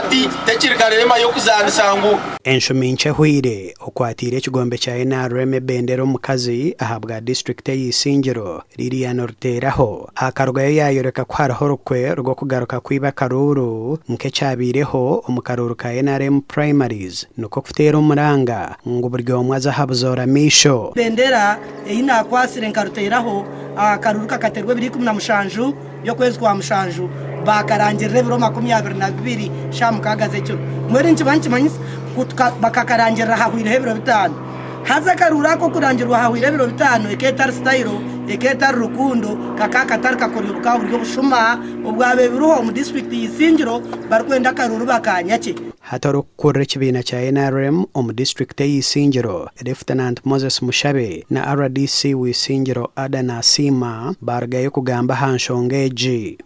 Hati tekiri kareema y'okuzaanisa ngu. Enshumi nkye ehweire, okwatiire ekigombe kya NRM ebendera omukazi ahabwa disiturikiti eya Isingiro, Lilian Ruteraho, akarugayo yaayoreka ku hariho orukwe rw'okugaruka kwiba akaruuru nk'ekyabaireho omu karuuru ka NRM primaries nikwo kuteera omuranga ngu buri omwe aze aha buzoora maisho. Bendera ei naakwatsire nkaruteeraho, akaruuru kakateerwa ebiro 17 by'okwezi kwa mushanju, baakarangirira ebiro 22 shaaha mukaaga z'ekiro. Mbwenu nikiba nikimanyisa ku bakakarangirira hahwireho ebiro bitaano. Haza akaruuru ako okurangirwa hahwire ebiro bitaano eka etari sitayiro, eka etari rukundo, kakaba katari kakoryo bukaba buri obushuma obwabaire buriho omu disiturikiti ya Isingiro barikwenda akaruuru bakaanyakye. Hati orikukurira ekibiina kya NRM omu disiturikiti eya Isingiro, Lieutenant Moses Mushabe na rdc w'Isingiro Ada Nasiima baarugayo kugamba aha nshonga egi.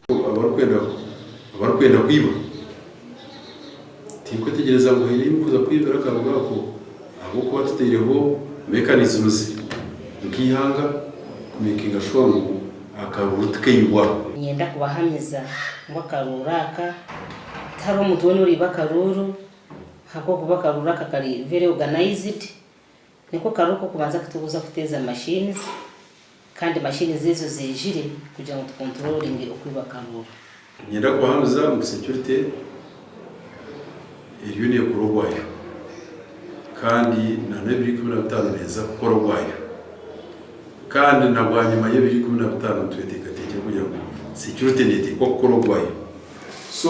Abarikwenda kwiba tinkwetegyereza ngu haine ei murikuza kwibira akarugu ako ahabw'okuba tutaireho mechanisms nk'eihanga kumekinga sure ngu akaruru tikaibwa. Niinyenda kubahamiza ngu akaruuru aka tihariho omuntu weena oriiba akaruuru ahabw'okuba akaruuru aka kari very organised. Niko karuuru k'okubanza aku turikuza kuteeza machines kandi machines ezo ziijire kugira ngu tukonturoringe okwiba akaruuru. Niinyenda kubahamiza ngu security eriyo neekora ogwayo kandi na n'ebiro 15 neeza kukora ogwayo kandi na bwanyima y'ebiro 15 nitweteekateekire kugira ngu security neeteekwa kukora ogwayo so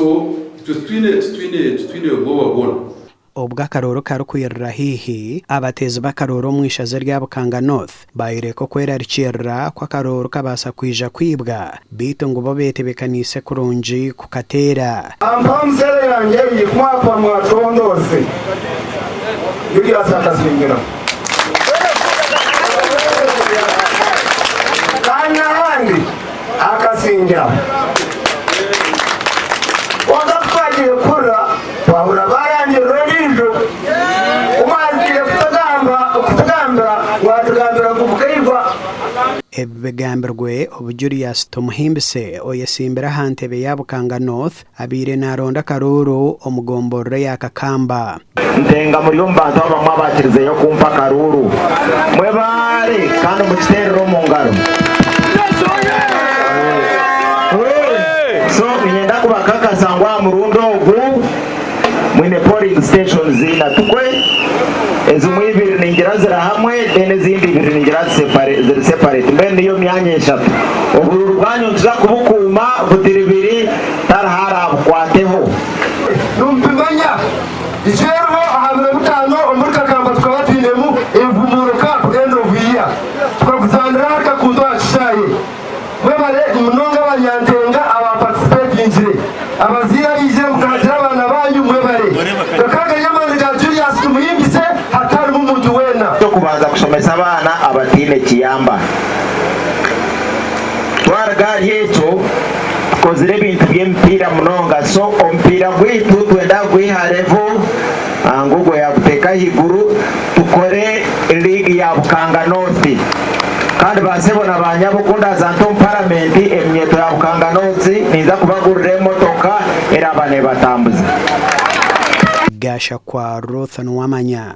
itwe titwine titwine titwine bwoba bwona. Obwo akarooro karikwirira haihi, abateezi b'akarooro omu ishaza erya Bukanga North baayoreka okwerarikirira ku akarooro kabaasa kwija kwibwa beitu ngu bo beetebekaniise kurungi kukateera. Ampa omusere yangye ei mwakwa mwacondooze. Julius akazingira. Kandi ahandi akazingira. Kwonka ku twagiire kuhurira, twahurira baarangirira ondiijo. Ku mwagiire kutugamba, kutugambira, mwatugambira ngu mukaibwa. Ebi bigambirwe obu Julius Tumuhimbise oyetsimbire aha ntebe ya Bukanga North abaire naronda akaruuru omu gomborora eya Kakamba. Ntenga muri omu bantu abamwe abaakirizeyo kumpa akaruuru. Mwebaare kandi mukiteerere omu ngaro. So niinyenda kubakakasa ngu aha murundi ogu mwine polling stations ina tukwe, ezimwe ibiri ningira ziri hamwe then ezindi ibiri ningira ziri separate mbwenu niyo myanya eshatu. Oburuuru bwanyu nituza kubukuuma butiribiri tariho araabukwateho. Nimubimanya, ekiriho aha biro bitaano omuri Kakamba tukaba twinemu Envumuuro Cup End of Year tukaguzaanira ahari Kakuuto aha kishaayi. Mwebare munonga abanyantenga aba participatingire. Abazaire abaizire mukahagira abaana banyu mwebare. Gakaba gari amaani ga Julius Tumuhimbise hatarimu muntu weena. Eky'okubanza kushomesa abaana abataine kiyamba. Twaruga ahari ekyo tukozire ebintu by'emipiira munonga so omupiira gwaitu twenda kugwiha level ngu ogwo yaguteeka ahaiguru tukore league ya Bukanga North kandi ba sebo na ba nyabo ku ndaaza nta omu paramenti eminyeeto ya Bukanga North ninza kubagurira emotoka eraaba neebatambuza. Gashakwa Ruth Nuwamanya.